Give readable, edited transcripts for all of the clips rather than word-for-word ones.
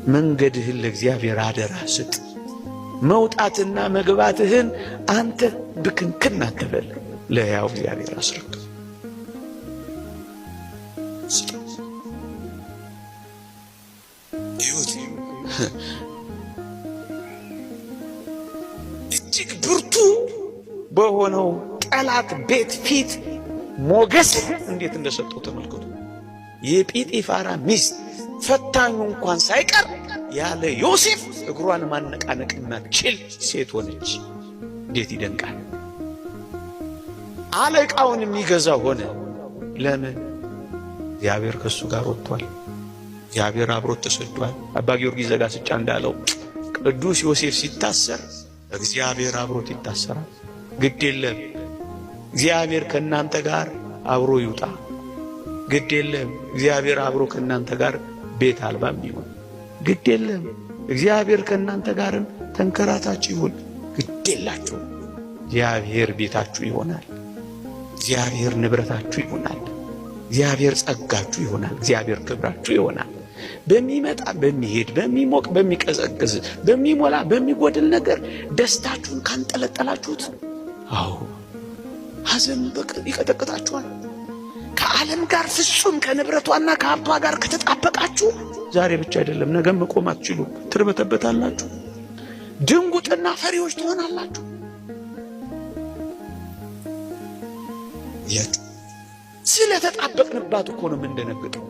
መንገድህን ለእግዚአብሔር አደራ ስጥ። መውጣትና መግባትህን አንተ ብክንክን አትበል፣ ለሕያው እግዚአብሔር አስረክብ። እዩት፣ እጅግ ብርቱ በሆነው ጠላት ቤት ፊት ሞገስ እንዴት እንደሰጠው ተመልከቱ። የጲጢፋራ ሚስት ፈታኙ እንኳን ሳይቀር ያለ ዮሴፍ እግሯን ማነቃነቅ የማትችል ሴት ሆነች። እንዴት ይደንቃል! አለቃውን የሚገዛ ሆነ። ለምን? እግዚአብሔር ከእሱ ጋር ወጥቷል። እግዚአብሔር አብሮት ተሰዷል። አባ ጊዮርጊስ ዘጋስጫ እንዳለው ቅዱስ ዮሴፍ ሲታሰር እግዚአብሔር አብሮት ይታሰራል። ግድ የለም እግዚአብሔር ከእናንተ ጋር አብሮ ይውጣ። ግድ የለም እግዚአብሔር አብሮ ከእናንተ ጋር ቤት አልባም ይሁን። ግድ የለም እግዚአብሔር ከእናንተ ጋርም ተንከራታች ይሁን። ግድ የላችሁ፣ እግዚአብሔር ቤታችሁ ይሆናል። እግዚአብሔር ንብረታችሁ ይሆናል። እግዚአብሔር ጸጋችሁ ይሆናል። እግዚአብሔር ክብራችሁ ይሆናል። በሚመጣ በሚሄድ፣ በሚሞቅ በሚቀዘቅዝ፣ በሚሞላ በሚጎድል ነገር ደስታችሁን ካንጠለጠላችሁት፣ አዎ ሐዘን ይቀጠቅጣችኋል። ከዓለም ጋር ፍጹም ከንብረቷና ከሀብቷ ጋር ከተጣበቃችሁ ዛሬ ብቻ አይደለም ነገም መቆም አትችሉም። ትርበተበታላችሁ። ድንጉጥና ፈሪዎች ትሆናላችሁ። ስለተጣበቅንባት እኮ ነው የምንደነግጠው።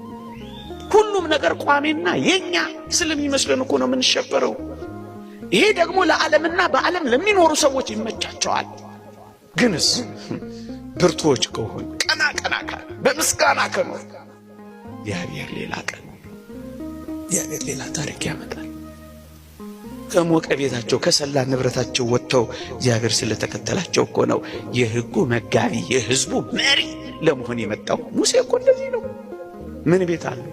ሁሉም ነገር ቋሚና የኛ ስለሚመስለን እኮ ነው የምንሸበረው። ይሄ ደግሞ ለዓለምና በዓለም ለሚኖሩ ሰዎች ይመቻቸዋል። ግንስ ብርቱዎች ከሆን፣ ቀና ቀና ካለ፣ በምስጋና ከኖር፣ እግዚአብሔር ሌላ ቀን፣ እግዚአብሔር ሌላ ታሪክ ያመጣል። ከሞቀ ቤታቸው ከሰላ ንብረታቸው ወጥተው እግዚአብሔር ስለተከተላቸው እኮ ነው የሕጉ መጋቢ የሕዝቡ መሪ ለመሆን የመጣው። ሙሴ እኮ እንደዚህ ነው። ምን ቤት አለው?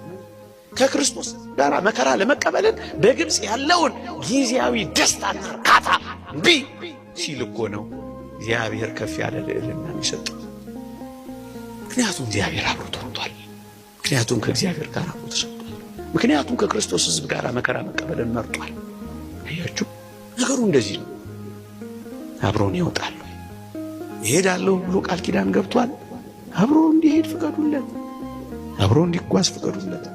ከክርስቶስ ጋር መከራ ለመቀበልን በግብፅ ያለውን ጊዜያዊ ደስታና እርካታ እምቢ ሲል እኮ ነው እግዚአብሔር ከፍ ያለ ልዕልና የሚሰጠው። ምክንያቱም እግዚአብሔር አብሮት ወጥቷል። ምክንያቱም ከእግዚአብሔር ጋር አብሮ ተሰጥቷል። ምክንያቱም ከክርስቶስ ሕዝብ ጋር መከራ መቀበልን መርጧል። አያችሁ፣ ነገሩ እንደዚህ ነው። አብሮን ይወጣል። ይሄዳለሁ ብሎ ቃል ኪዳን ገብቷል። አብሮ እንዲሄድ ፍቀዱለት። አብሮ እንዲጓዝ ፍቀዱለት።